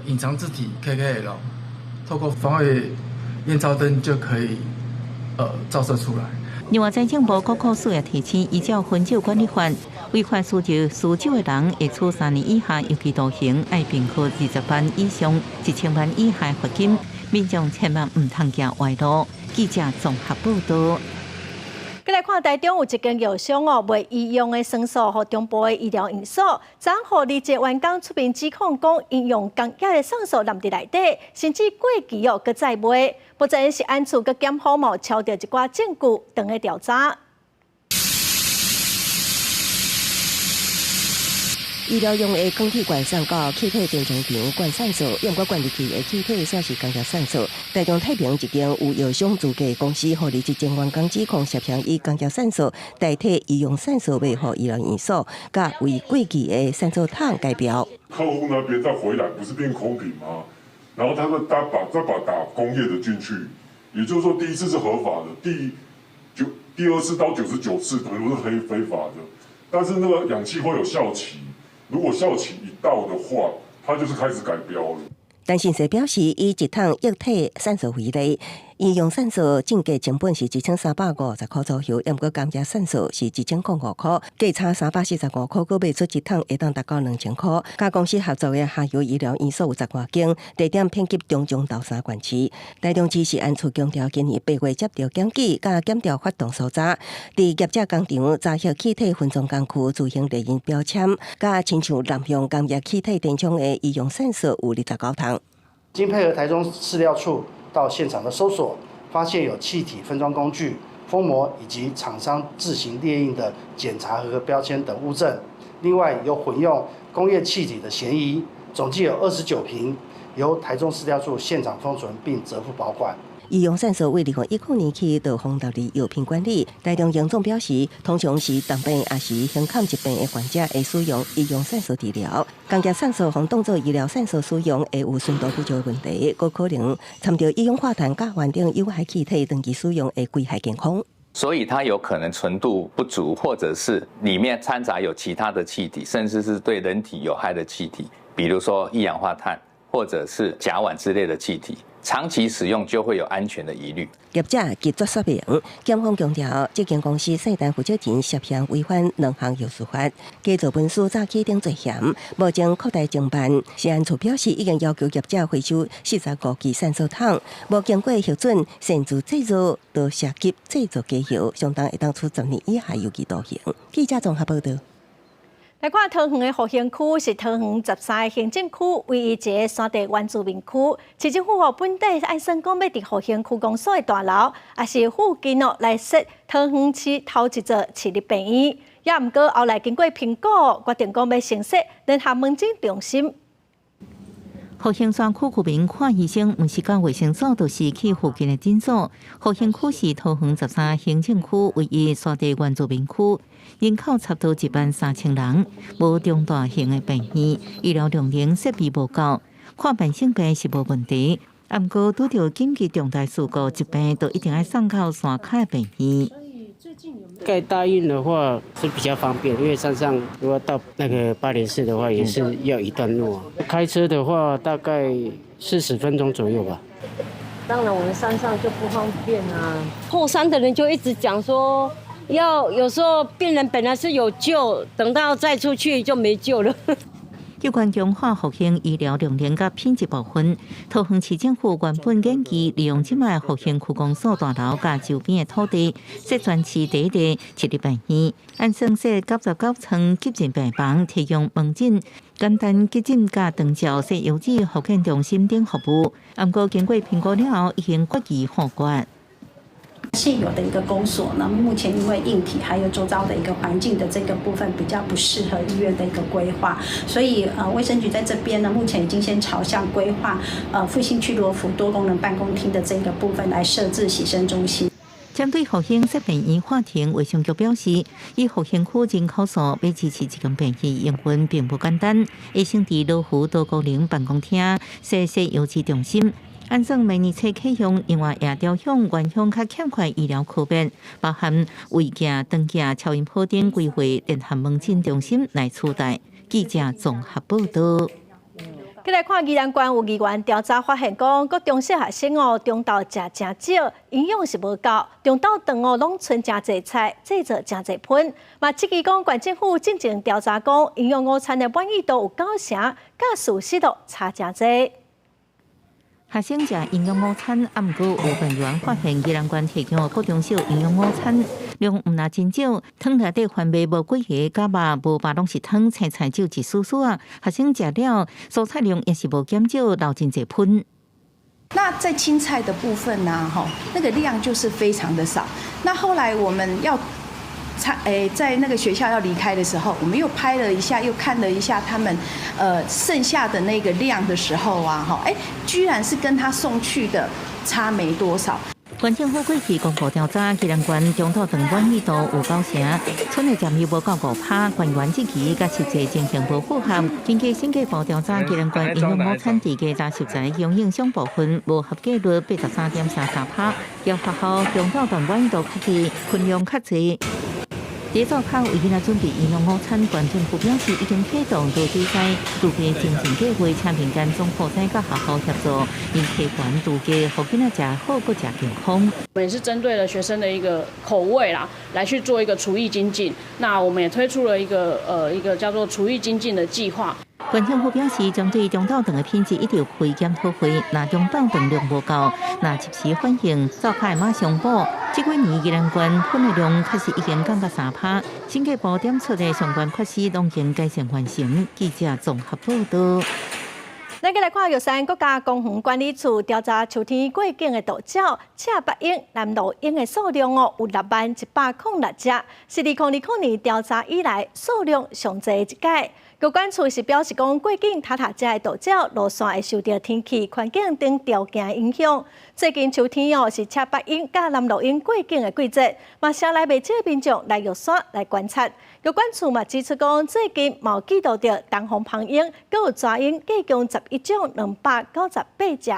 隱藏字體 KKL，透過防偽艷照燈就可以照射出來。另外，財政部國庫署也提醒，依照汾酒管理法，違反私製私酒的人，會處3年以下有期徒刑，愛併科20萬以上1000萬以下罰金。民眾千萬毋通行歪路。記者綜合報道。閣來看台中有一間藥商哦，賣醫用的酸素予中部的醫療院所，昨予離職員工出面指控講，𪜶用工業的酸素湳佇內底，甚至過期哦，閣再賣。目前食安處佮檢方嘛抄著一寡證據，等咧調查。醫療用的空氣罐送到氣體填充場灌酸素，毋過灌入去的氣體卻是工業酸素。台中太平一間有藥商資格公司，予離職前員工指控涉嫌以工業酸素代替醫用酸素賣予醫療院所，佮為過期的酸素桶改標。客戶那邊再回來，不是變空瓶嗎？然後他們再把打工業的進去，也就是說第一次是合法的，第二次到99次可能都是非法的，但是那個氧氣會有效期。如果效期一到的話，它就是開始改標了。陳信社表示，以一桶液體酸素為例，醫用酸素進價成本是1350塊左右，毋過工業酸素是1005塊，價差345塊，閣賣出一桶會當達到2000塊。佮公司合作的下游醫療院所有10外間，地點遍及中彰投三縣市。台中市食安處強調，今年8月接著檢舉，佮檢調發動搜查，佇業者工廠查核氣體分裝工具，自行列印標籤，佮親像濫用工業氣體填充的醫用酸素有29桶。經配合台中飼料處到現場的搜索，發現有氣體分裝工具、封膜以及廠商自行列印的檢查合格標籤等物證。另外有混用工業氣體的嫌疑，總計有29瓶，由台中飼料處現場封存並責付保管。醫用酸素為2010年起就放納入藥品管理。台中榮總表示，通常是重病抑是胸坎疾病的患者會使用醫用酸素治療。工業酸素予當做醫療酸素使用，會有純度不足的問題，閣可能摻著一氧化碳、甲烷等有害氣體，長期使用會危害健康。所以它有可能純度不足，或者是裡面摻雜有其他的氣體，甚至是對人體有害的氣體，比如說一氧化碳或者是甲烷之類的氣體。長期使用就會有安全的疑慮。業者拒絕說明，檢方強調，這間公司稅單負責人涉嫌違反兩項藥事法，假造文書詐欺等罪嫌，目前擴大偵辦。食安處表示，已經要求業者回收45支酸素桶，無經過核准擅自製造，就涉及製造假藥，相當會當處10年以下有期徒刑。記者綜合報道。來看桃園的復興區是桃園13個行政區唯一一个山地原住民區。市政府予本底按算講欲佇復興區公所的大樓，抑是附近哦來設桃園市頭一座市立病院。也毋過後來經過評估，決定講欲先設聯合門診中心。復興山區居民看醫生，毋是到衛生所，就是去附近的診所。復興區是桃園13行政區唯一山地原住民區，人口差不多1萬3千人，無中大型的病院，醫療量能設備無夠，看慢性病是無問題。毋過拄著緊急重大事故，疾病都一定愛送到山跤的病院。蓋大醫院的話是比較方便，因為山上如果到那個八連士的話，也是要一段路啊。開車的話大概40分鐘左右吧。當然我們山上就不方便啊。後山的人就一直講說，要有時候病人本來是有救，等到再出去就沒救了。有關強化復興醫療量能佮品質部分，桃園市政府原本研議利用這擺復興區公所大樓佮周邊的土地，設全市第一個設立病院，按算設99床急診病房，提供門診、簡單急診佮長照、設優質復健中心等服務。毋過經過評估了後，已經決議予決。現有的一個公所呢，目前因為硬體還有周遭的一個環境的這個部分比較不適合醫院的一個規劃，所以衛生局在這邊呢，目前已經先朝向規劃復興區羅浮多功能辦公廳的這個部分來設置洗腎中心。針對復興設病院劃停，衛生局表示，以復興區人口數欲支持一間病院營運並不簡單，會先佇羅浮多功能辦公廳設設優質中心。按算明年初啟用，另外也調向原鄉較欠缺醫療科別，包含胃鏡、腸鏡、超音波等規劃聯合門診中心來取代。記者綜合報道。繼來看宜蘭縣有議員調查發現，講國中小學生哦，中晝食誠少，營養是無夠，中晝頓哦攏賰誠濟菜，製造誠濟噴。嘛，質疑講縣政府進前調查講，營養午餐的滿意度有九成，佮事實都差誠濟。學生食營養午餐，毋過有官員發現宜蘭縣提供的國中小營養午餐量毋若真少，湯內底番麥無幾个，佮肉無肉攏是湯，青菜少一絲絲仔。學生食了，蔬菜量也是無減少，流真濟噴。那在青菜的部分呢？吼，那個量就是非常的少。那後來我們要在那個學校要離開的時候，我們又拍了一下，又看了一下他們，剩下的那個量的時候啊，哈，居然是跟他送去的差沒多少。縣政府過去公布調查，宜蘭縣中晝頓滿意度有九成，賰的佔比無夠5%，官員質疑佮實際情形無符合。根據審計部調查，宜蘭縣營養午餐佇低價食材供應商部分無合格率83.33%，要學校中晝頓滿意度較低，分量較濟。佇灶跤為囡仔準備營養午餐，縣政府表示已經啟動多機制，預備精進計劃，請民間總鋪仔佮學校協助，用提懸廚具，予囡仔食好閣食健康。我們也是針對了學生的一個口味啦，來去做一個廚藝精進。那我們也推出了一個叫做廚藝精進的計劃。縣政府表示，針對中晝頓的品質一直開檢討會，若中晝頓量無夠，若及時反映，灶跤會馬上補。這幾年宜蘭縣噴的量確實已經降到3%，審計部點出的相關缺失攏已經改善完成。記者綜合報道。咱繼來看玉山國家公園管理處調查秋天過境的渡鳥，赤腹鷹、南鷺鶯的數量哦，有60,106隻，是2020年調查以來數量上濟一屆。國管處是表示講，過境塔塔遮的渡鳥路線會受著天氣、環境等條件影響。最近秋天哦，是赤腹鷹佮南鷺鶯過境的季節，嘛，城內袂少民眾來玉山來觀察。國管處嘛指出講，最近嘛有記錄著東方蜂鷹，閣有蛇鷹，計共11種298隻。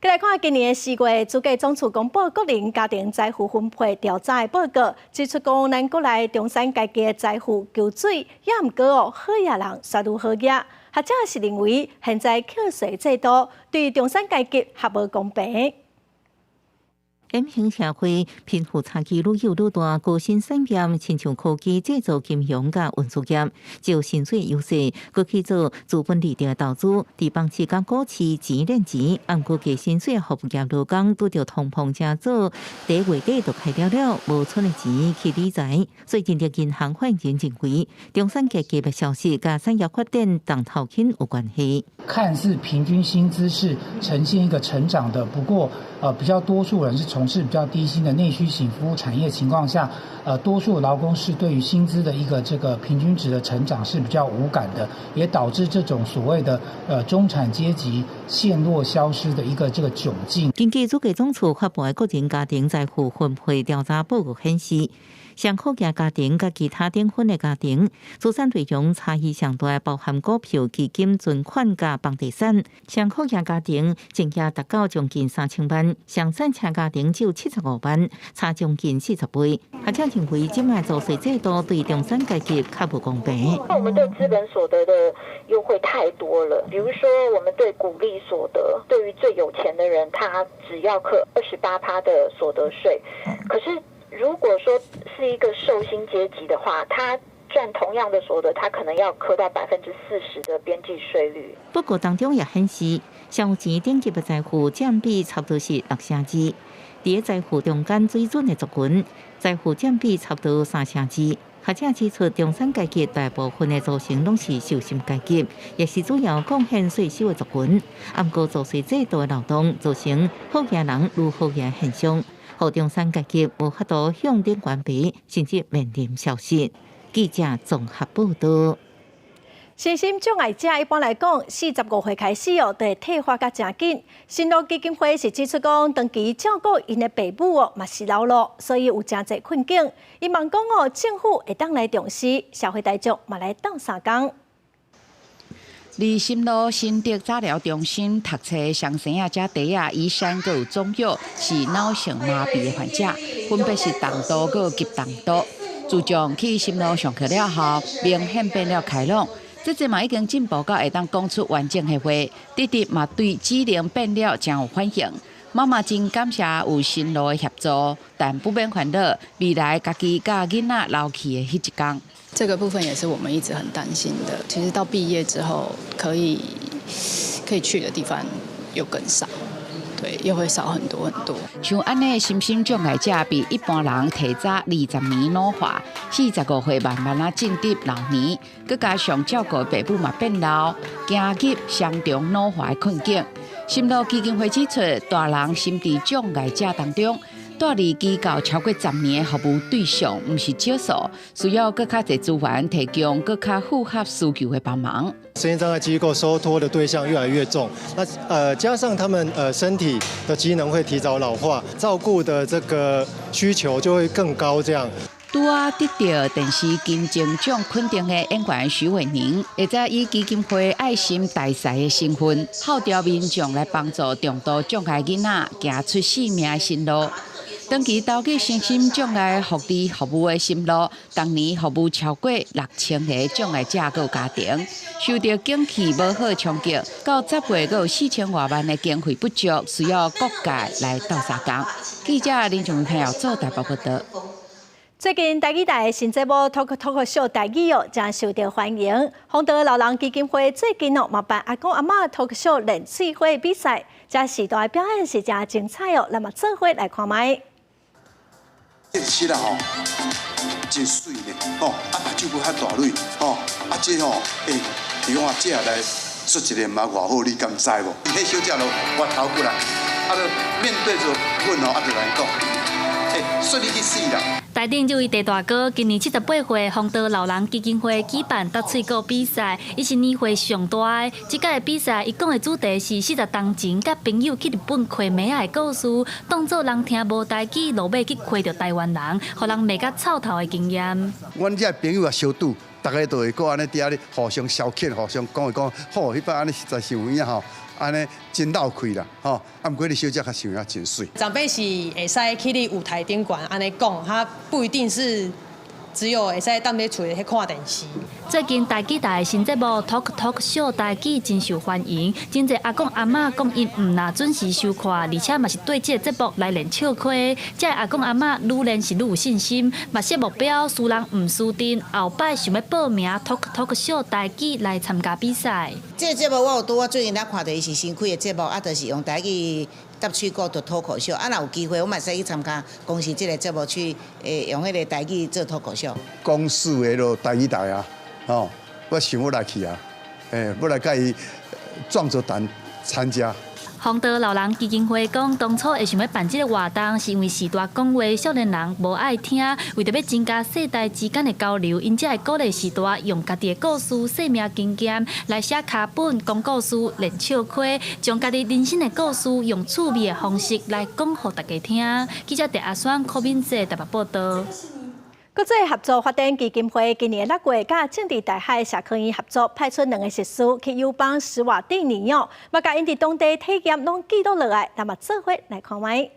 繼來看今年的4月，主計總處公布國人家庭財富分配調查的報告，指出講，咱國內中產階級的財富求水，也毋過哦，好額人煞愈好額。學者是認為，現在課稅制度對中產階級較無公平。 M 型社會貧富差距愈幼愈大，高薪產業親像科技製造、金融佮運輸業，就薪水優勢，閣去做資本利得投資，佇房市佮股市錢練錢，毋過低薪水服務業勞工拄著通膨誠早，第一月底就開了了，無賰的錢去理財，所以人力銀行發言人認為，中產階級的消失佮產業發展當頭輕有關係。看似平均薪資是呈現一個成長的，不過比較多數人是從從事比較低薪的內需型服務產業情況下，多數勞工是對於薪資的一個這個平均值的成長是比較無感的，也導致這種所謂的中產階級陷落消失的一個這個窘境。根據主計總處發布的個人家庭財富分配調查報告顯示，上好額家庭佮其他等分的家庭，資產內容差異上大，包含股票、基金、存款佮房地產。上好額家庭淨額達到將近3000萬，上散赤家庭只有75萬，差將近40倍。學者認為，這擺租稅制度對中產階級較無公平。那我們對資本所得的優惠太多了，比如說我們對股利所得，對於最有錢的人，他只要課28趴的所得稅，可是，如果說是一個受薪階級的話，他賺同樣的所得，他可能要課到40%的邊際稅率。不過當中也顯示，上有錢等級的財富佔比差不多是6成2，佇咧財富中間水準的族群，財富佔比差不多3成2。學者指出，中產階級大部分的組成攏是受薪階級，也是主要貢獻稅收的族群。毋過租稅制度的漏洞，造成好額人愈好額現象。予中產階級無法度向頂懸爬，甚至面臨消失。記者綜合報道。身心障礙者一般來講，45歲開始哦，就會退化甲誠緊。心路基金會是指出講，長期照顧𪜶的爸母哦，嘛是老了，所以有誠濟困境。希望講哦，政府會當來重視，社會大眾嘛來鬥相共。佇心路新竹早療中心讀冊雙生仔遮弟仔醫生閣有總藥是腦性麻痹的患者，分別是重度閣極重度。自從去心路上課了後，明顯變了開朗，這陣嘛已經進步到會當講出完整的話，弟弟嘛對指令變了誠有反應。媽媽真感謝有心路的協助，但不免煩惱未來家己佮囡仔老去的彼一天。這個部分也是我們一直很擔心的。其實到畢業之後，可以去的地方又更少，對，又會少很多很多。像按呢身心障礙者比一般人提早20年老化，45歲慢慢仔進入老年，閣加上照顧爸母嘛變老，行入雙重老化的困境。心路基金會指出，大人心智障礙者當中，蹛佇機構超過10年的服務對象，毋是少數，需要閣較濟資源提供，閣較符合需求的幫忙。身心障礙機構收托的對象越來越重，那加上他們身體的機能會提早老化，照顧的這個需求就會更高。這樣。拄仔得著電視金鐘獎肯定的演員許瑋甯，會再以基金會愛心大使的身份，號召民眾來幫助重度障礙囡仔行出生命的新路。長期投入身心障礙福利服務的心路，當年服務超過6000個障礙者閣家庭，受著景氣無好衝擊，到10月閣有4000外萬的經費不足，需要各界來鬥相共。記者林仲朋友做台北報道。最近台語台的新節目《脫口脫口秀台語》哦，誠受著歡迎。弘道老人基金會最近哦，嘛辦阿公阿嬤脫口秀練喙火比賽，這時段的表演是誠精彩哦，咱嘛做伙來看覓。電視啦吼，真媠呢，吼，啊目睭閣較大蕊，吼，啊這吼，欸，伊講啊，這來說一个毋捌偌好，你敢知無？彼小姐就歪頭過來，啊，就面對著阮吼，啊就來講，欸，說你去死啦！台頂這位鄭大哥今年78歲，弘道老人基金會舉辦搭喙鼓比賽，伊是年歲上大的。這屆比賽，伊講的主題是40冬前佮朋友去日本開麥仔的故事，當做人聽無台語，落尾去開著台灣人，予人罵甲臭頭的經驗。阮這朋友也相拄，逐家都會閣按呢佇遐咧互相消遣，互相講一講，好，彼擺按呢實在是有影吼，按呢真鬥氣啦，吼。啊，毋過你小姐較想影真媠。長輩是會使去你舞台頂懸按呢講，他不一定是只有會使踮咧厝裡看電視。最近台語台的新節目《Talk Talk Show》台語真受歡迎，真濟阿公阿嬤講𪜶毋若準時收看，而且嘛是對這個節目來練笑氣。這阿公阿嬤愈練是愈有信心，嘛設目標，輸人毋輸陣，後擺想欲報名《Talk Talk Show》台語來參加比賽。這個節目我有拄仔最近咧看著伊是新開的節目，啊，就是用台語搭喙鼓做脫口秀。啊，若有機會，我嘛會使去參加公視這個節目去，用彼個台語做脫口秀。公視的囉台語台啊，吼，我想欲來去啊，欲來共伊壯著膽參加。弘道老人基金會講，當初會想欲辦這个活動，是因為序大講話，少年人無愛聽，為著欲增加世代之間的交流，𪜶才會鼓勵序大用家己的故事、生命經驗來寫跤本、講故事、練笑詼，將家己人生的故事用趣味的方式來講予大家聽。記者鄭阿雙、柯敏哲台北報道。國際合作發展基金會今年6月，佮政治大學社科院合作，派出兩个碩士去友邦史瓦蒂尼哦，嘛共𪜶佇當地體驗攏記錄落來，咱嘛做伙來看覓。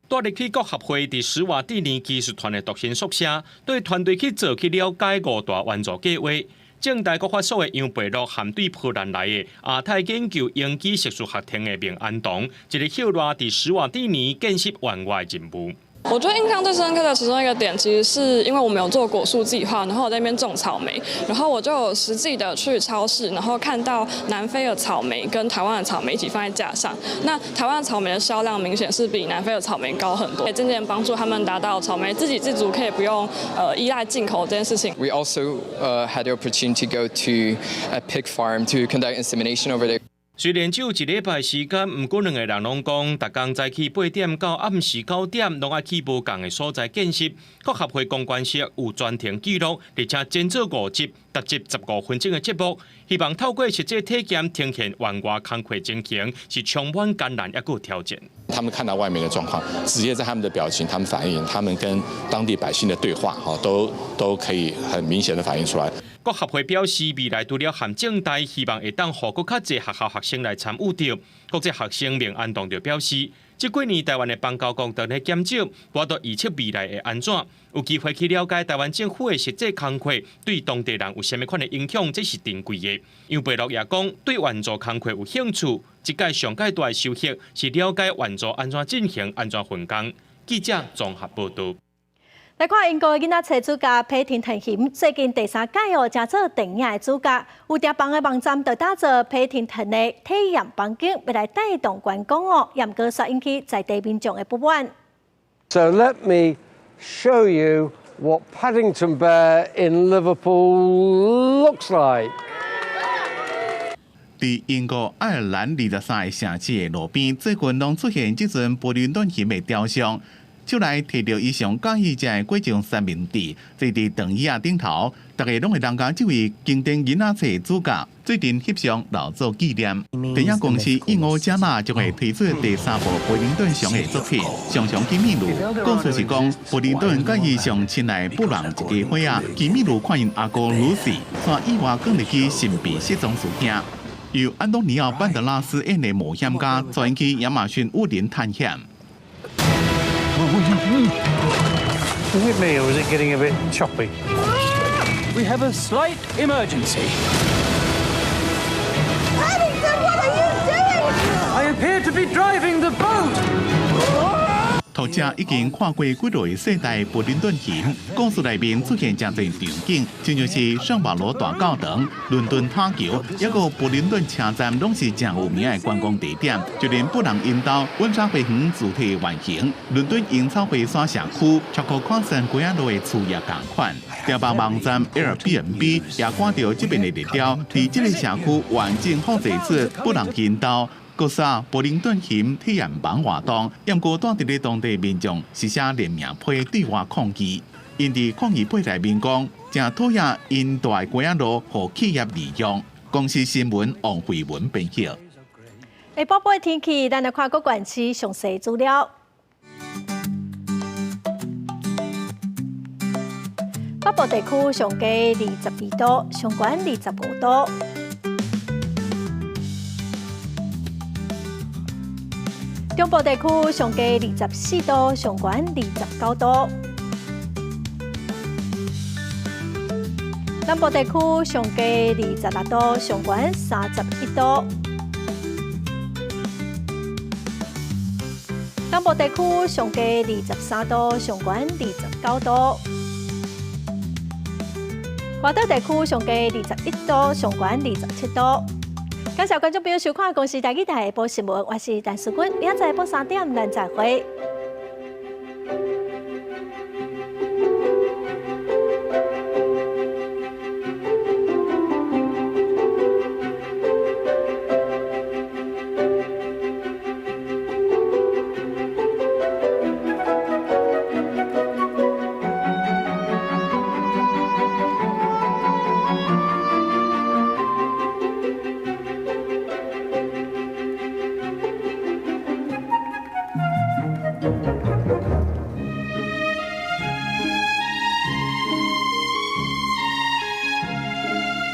帶入去國合會佇史瓦蒂尼技術團的獨身宿舍，對團隊去做去了解五大援助計劃。政大國發所的楊培樂和對波蘭來的亞太研究英語碩士學程的明安堂，一个歇熱佇史瓦蒂尼見習援外任務。我覺得印象最深刻的其中一個點，其實是因為我們有做果樹計劃，然後我在那邊種草莓，然後我就有實際的去超市，然後看到南非的草莓跟台灣的草莓一起放在架上，那台灣的草莓的銷量明顯是比南非的草莓高很多，也漸漸幫助他們達到草莓自給自足，可以不用依賴進口這件事情。 We also had the opportunity to go to a pig farm to conduct insemination over there. 雖然只有一禮拜時間，毋過兩个人攏講，逐工早起8點到暗時9點，攏愛去無仝的所在見習。國合會公關室有專程記錄，而且剪做五集，達至15分鐘的節目，希望透過實際體驗，呈現援外工課情形，是充滿艱難抑閣挑戰。他們看到外面的狀況，直接在他們的表情、他們反應、他們跟當地百姓的對話，哈，都可以很明顯的反映出來。國合會表示，未來除了和政大，希望會當予閣較濟學校學生來參與著。國際學生明安堂就表示，這幾年台灣的邦交國當咧減少，無法度預測未來會按怎。有機會去了解台灣政府的實際工課，對當地人有啥物款的影響，這是珍貴的。楊培樂也講，對援助工課有興趣，這屆上蓋大的收穫是了解援助按怎進行、按怎分工。記者綜合報道。來看英國囡仔冊主角帕丁頓熊，最近第三屆哦，成做電影的主角。有訂房的網站就打造帕丁頓的體驗房間，欲來帶動觀光哦，也毋過煞引起在地民眾的不滿。 So let me show you what Paddington Bear in Liverpool looks like. 佇英國愛爾蘭23个城市的路邊，最近攏出現這尊柏林頓熊的雕像。就來提著伊上佮意食的果醬三明治，坐佇長椅仔頂頭，逐家攏會當佮這位經典囡仔冊主角做陣翕相留作紀念。電影公司應歐加納將會推出第三部柏林頓熊的作品《熊熊金米露》。故事是講柏林頓佮伊上親愛布朗一家伙仔，金米露看𪜶阿姑露西，煞意外捲入去神秘失蹤事件。由安東尼奧班德拉斯演的冒險家，帶𪜶去亞馬遜雨林探險。 Is it me or is it getting a bit choppy? We have a slight emergency. Paddington, what are you doing? I appear to be driving the boat. 讀者已經看過幾落世代柏林頓熊，故事內面出現誠濟場景，親像是聖保羅大教堂、倫敦塔橋，抑閣柏林頓車站，攏是誠有名的觀光地點。就連布朗𪜶兜溫莎花園主題原型、倫敦櫻草花山社區、巧克礦山街仔路的厝也仝款。訂房網站 Airbnb 也趕著這邊的熱潮，佇這个社區完整複製出布朗𪜶兜。閣煞柏林頓熊體驗房活動，毋過蹛佇咧當地民眾是寫聯名批對外抗議，𪜶佇抗議批內面講，誠討厭𪜶蹛的街仔路予企業利用。公視新聞王慧文編譯。下晡晡天氣，咱來看各縣市詳細資料。北部地區上低22度，上懸25度。中部地區上低24度，上懸29度。南部地區上低26度，上懸31度。東部地區上低23度，上懸29度。外島地區上低21度，上懸27度。感謝觀眾朋友收看《公視台語台》下晡新聞，我是陳淑君，明仔載下晡3點咱再會。